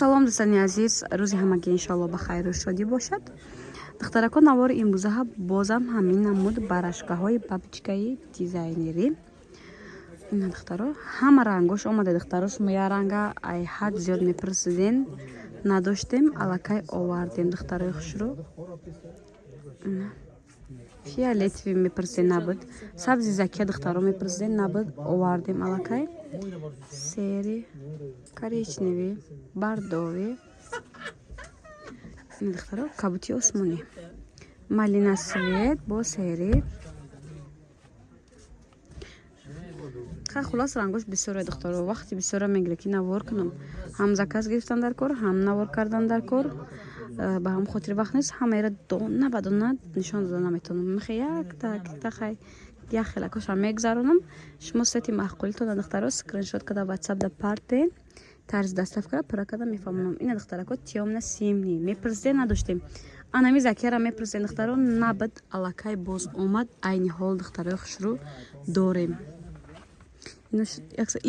Салом, дӯстони азиз, рӯзи ҳамагӣ иншоалло ба хайру шодӣ бошад. Духтарако, навори имрӯзаҳа бозам ҳамин намуд барашкаҳои бабочкаи дизайнерӣ. Ина, духтаро, ҳама рангош омада. Духтаро, шумо як ранга ай ҳад зиёд мепурсиден, надоштем, аллакай овардем, духтарои хушрӯ. Ина, фиолетовый мепурсиден, набуд. Сабзи закия, духтаро, мепурсиден, набуд, овардем аллакай. Серый, коричневый, бордовый. Ина, духтаро, кабути осмонӣ, малина цвет бо серый. Хай, хулос, рангош бисёре, духтаро. Вақти бисёра мегирад, ки навор кунам. Ҳам заказ гирифтан дар кор, ҳам навор кардан дар кор. Ба ҳам хотир вақт нест, ҳамаеро дона ба дона нишон дода наметавонам. Мехе якта якта, хай, як хелакошам мегузаронам. Шумо сети маъқулитона, духтаро, скриншот када ватсап да партен, тарзи доставкара пурра карда мефаҳмонам. Ина, духтарако, тёмно-синий мепурсиден, надоштем. Анами закияра мепурсиден, духтаро, набуд, аллакай боз омад. Айни ҳол, духтарои хушрӯ, дорем.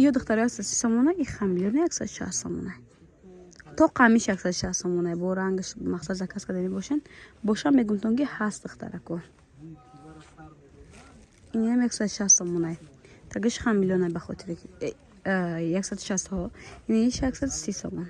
Иё, духтаро, 130 сомона, и хамелеон 160 сомона, то қамиш 160 сомона. Бо рангаш мақсад заказ кардани бошен, бошам мегумтон, ки ҳаст, духтарако. Инам 160 сомона, тагиш хамелеона, ба хотире 160 ҳо. Иниш 130 сомон.